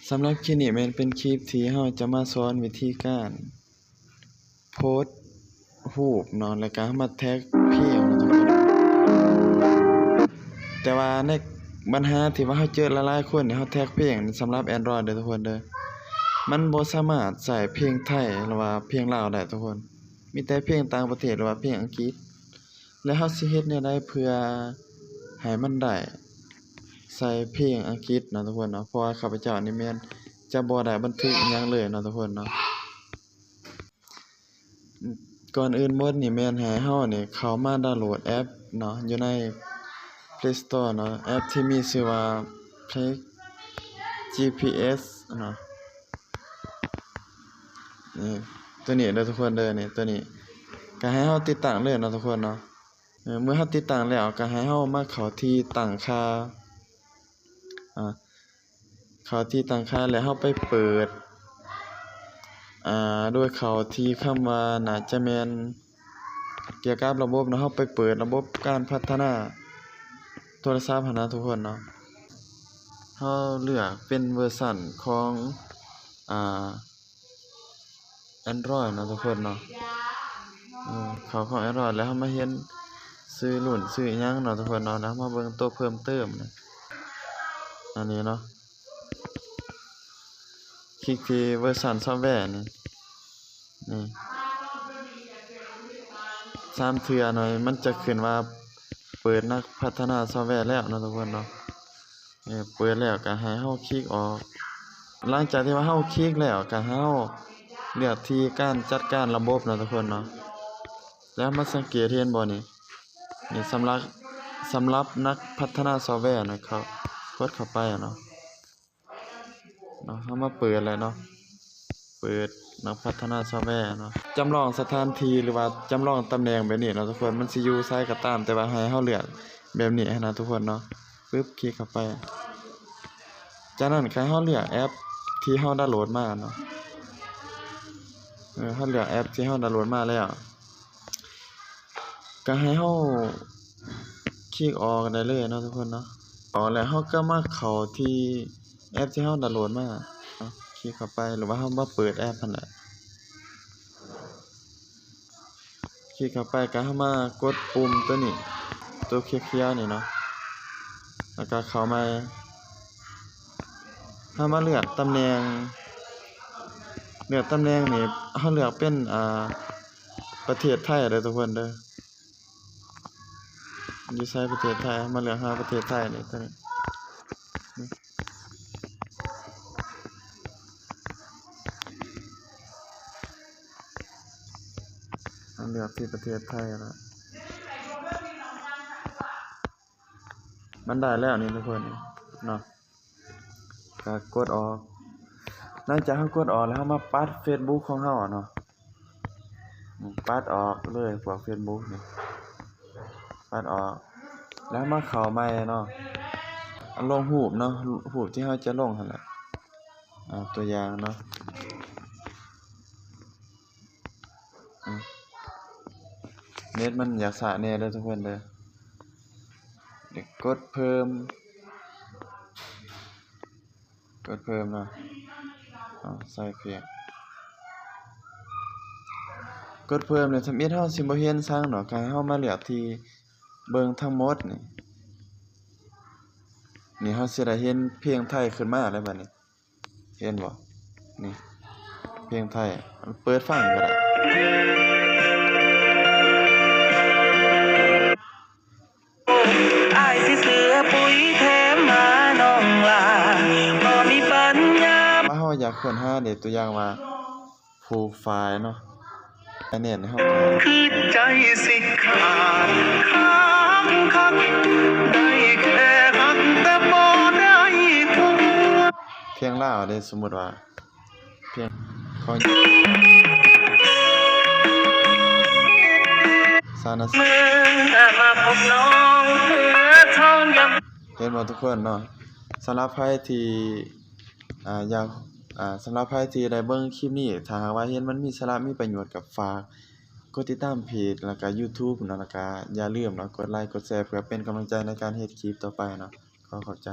ສຳລັບຄລິບນີ້ແມ່ນເປັນຄລິບທີ່ເຮົາຈະມາສອນວິທີການໂພສຮູບເນາະ ແລ້ວກະເຮົາມາແທັກເພງເນາະທຸກຄົນ. ແຕ່ວ່າໃນບັນຫາທີ່ວ່າເຮົາເຈີຫຼາຍໆຄົນນີ້ ເຮົາແທັກເພງສຳລັບ Android ເດີທຸກຄົນເດີ ມັນບໍ່ສາມາດໃຊ້ເພງໄທ ຫຼືວ່າເພງລາວໄດ້ທຸກຄົນ. ມີແຕ່ເພງຕ່າງປະເທດ ຫຼືວ່າເພງອັງກິດ ແລະ ເຮົາຊິເຮັດແນວໃດເພື່ອໃຫ້ມັນໄດ້ໃສ່ເພງອັງກິດເນາະທຸກຄົນເນາະ ເພາະວ່າຂ້າພະເຈົ້ານີ້ແມ່ນຈະບໍ່ໄດ້ບັນທຶກອີ່ຫຍັງເລີຍເນາະທຸກຄົນເນາະ. ກ່ອນອື່ນໝົດນີ້ແມ່ນໃຫ້ເຮົານີ້ເຂົ້າມາດາວໂຫຼດແອັບເນາະ ຢູ່ໃນ Play Store ເນາະ ແອັບທີ່ມີຊື່ວ່າ Play ຈີພີເອສ ເນາະ. ນີ້ ຕົວນີ້ເດີທຸກຄົນເດີ ນີ້ ຕົວນີ້ ກະໃຫ້ເຮົາຕິດຕັ້ງເລີຍເນາະທຸກຄົນເນາະ. ເອີ ເມື່ອເຮົາຕິດຕັ້ງແລ້ວ ກະໃຫ້ເຮົາມາເຂົ້າທີ່ຕັ້ງຄ່າ ອາ ເຂົ້າທີ່ຕັ້ງຄ່າ ແລ້ວເຮົາໄປເປີດ ອາ ໂດຍເຂົ້າທີ່ຄຳວ່າ ໜ້າຈະແມ່ນກ່ຽວກັບລະບົບເນາະ ເຮົາໄປເປີດລະບົບການພັດທະນາໂທລະສັບຫັ້ນນະທຸກຄົນເນາະ. ເຮົາເລືອກເປັນເວີຊັນຂອງ ອາ Android ເນາະທຸກຄົນເນາະ. ເອີ ເຂົ້າຂອງ Android ແລ້ວເຮົາມາເຫັນຊື່ລຸ້ນຊື່ຫຍັງເນາະທຸກຄົນເນາະ ແລ້ວເຮົາມາເບິ່ງໂຕເພີ່ມເຕີມ ອັນນີ້ເນາະ ຄລິກທີ່ເວີຊັນຊອບແວນີ້ ນີ້ ສາມເທື່ອເນາະ ມັນຈະຂຶ້ນວ່າເປີດນັກພັດທະນາຊອບແວແລ້ວເນາະທຸກຄົນເນາະ. ເອີ ເປີດແລ້ວກະໃຫ້ເຮົາຄລິກອອກ. ຫຼັງຈາກທີ່ວ່າເຮົາຄລິກແລ້ວ ກະໃຫ້ເຮົາເລືອກທີ່ການຈັດການລະບົບເນາະທຸກຄົນເນາະ. ແລ້ວມາສັງເກດເຫັນບໍ່ນີ້ ນີ້ສຳລັບ ສຳລັບນັກພັດທະນາຊອບແວນະ ເຂົ້າ ກົດເຂົ້າໄປເນາະ. ເນາະ ເຮົາມາເປີດແລ້ວເນາະ ເປີດນັກພັດທະນາຊອບແວເນາະ ຈຳລອງສະຖານທີ່ ຫຼືວ່າຈຳລອງຕຳແໜ່ງແບບນີ້ເນາະທຸກຄົນ ມັນຊິຢູ່ໃສກໍຕາມ ແຕ່ວ່າໃຫ້ເຮົາເລືອກແບບນີ້ຫັ້ນນະທຸກຄົນເນາະ. ປຶບ ຄລິກເຂົ້າໄປ ຈາກນັ້ນໃຫ້ເຮົາເລືອກແອັບທີ່ເຮົາດາວໂຫຼດມາເນາະ. ເອີ ເຮົາເລືອກແອັບທີ່ເຮົາດາວໂຫຼດມາແລ້ວ ກໍໃຫ້ເຮົາຄລິກອອກໄດ້ເລີຍເນາະທຸກຄົນເນາະ. ອອກແລ້ວເຮົາກໍມາເຂົ້າທີ່ແອັບທີ່ເຮົາດາວໂຫຼດມາເນາະ ຄລິກເຂົ້າໄປ ຫຼືວ່າເຮົາມາເປີດແອັບຫັ້ນແຫຼະ. ຄລິກເຂົ້າໄປ ກໍເຮົາມາກົດປຸ່ມຕົວນີ້ ຕົວຂຽວໆນີ້ເນາະ ແລ້ວກໍເຂົ້າໃໝ່. ເຮົາມາເລືອກຕຳແໜ່ງ ເລືອກຕຳແໜ່ງນີ້ ເຮົາເລືອກເປັນ ອ່າ ປະເທດໄທເດີທຸກຄົນເດີ. ຢູ່ໃສປະເທດໄທ ເຮົາມາເລືອກຫາປະເທດໄທນີ້ ຕົວນີ້ ເຮົາເລືອກທີ່ປະເທດໄທລະ ມັນໄດ້ແລ້ວນີ້ທຸກຄົນເນາະ. ກະກົດອອກ. ຫຼັງຈາກເຮົາກົດອອກແລ້ວ ເຮົາມາປັດເຟສບຸກຂອງເຮົາເນາະ ປັດອອກເລີຍ ພວກເຟສບຸກນີ້ ປັດອອກ ແລ້ວມາເຂົ້າໃໝ່ເນາະ ລົງຮູບເນາະ ຮູບທີ່ເຮົາຈະລົງຫັ້ນແຫຼະ. ເອົາຕົວຢ່າງເນາະ ອືມ ເນັດມັນຢາກຊ້າແດ່ເດີທຸກຄົນເດີ. ເດ ກົດເພີ່ມ ກົດເພີ່ມເນາະ ເອົາໃສ່ເພງ ກົດເພີ່ມແລ້ວ ທຳອິດເຮົາຊິບໍ່ເຫັນສັງເນາະ ກະໃຫ້ເຮົາມາເລືອກທີ່ເບິ່ງທັງໝົດນີ້ ນີ້ເຮົາຊິໄດ້ເຫັນເພງໄທຂຶ້ນມາແລ້ວບັດນີ້. ເຫັນບໍ່ ນີ້ ເພງໄທ ເປີດຟັງກໍໄດ້. ອ້າຍຊິຊື້ປຸ໋ຍແຖມມານ້ອງຫຼ້າ ບໍ່ມີປັນຍາ. ວ່າເຮົາຢາກຄົ້ນຫາເດ ຕົວຢ່າງວ່າ Free Fire ເນາະ ແຕ່ແນ່ນເຮົາ ຄືໃຈຊິຂາດຄັກໆ ໄດ້ແຄ່ຮັກແຕ່ບໍ່ໄດ້ຜົວ. ເພງລາວເດ້ ສົມມຸດວ່າ ເພງຂອງ ຊາວນາ ເມື່ອມາພົບນ້ອງເພື່ອທອນຢາມ. ເຫັນບໍ່ທຸກຄົນເນາະ? ສຳລັບໃຜທີ່ ອ່າ ຢາກ ອ່າ ສຳລັບໃຜທີ່ໄດ້ເບິ່ງຄລິບນີ້ ຖ້າຫາກວ່າເຫັນມັນມີສາລະ ມີປະໂຫຍດ ກໍຝາກກົດຕິດຕາມເພຈ ແລ້ວກະ YouTube ເນາະ ແລ້ວກະຢ່າລືມເນາະ ກົດໄລ ກົດແຊ ເພື່ອເປັນກຳລັງໃຈໃນການເຮັດຄລິບຕໍ່ໄປເນາະ. ຂໍຂອບໃຈ.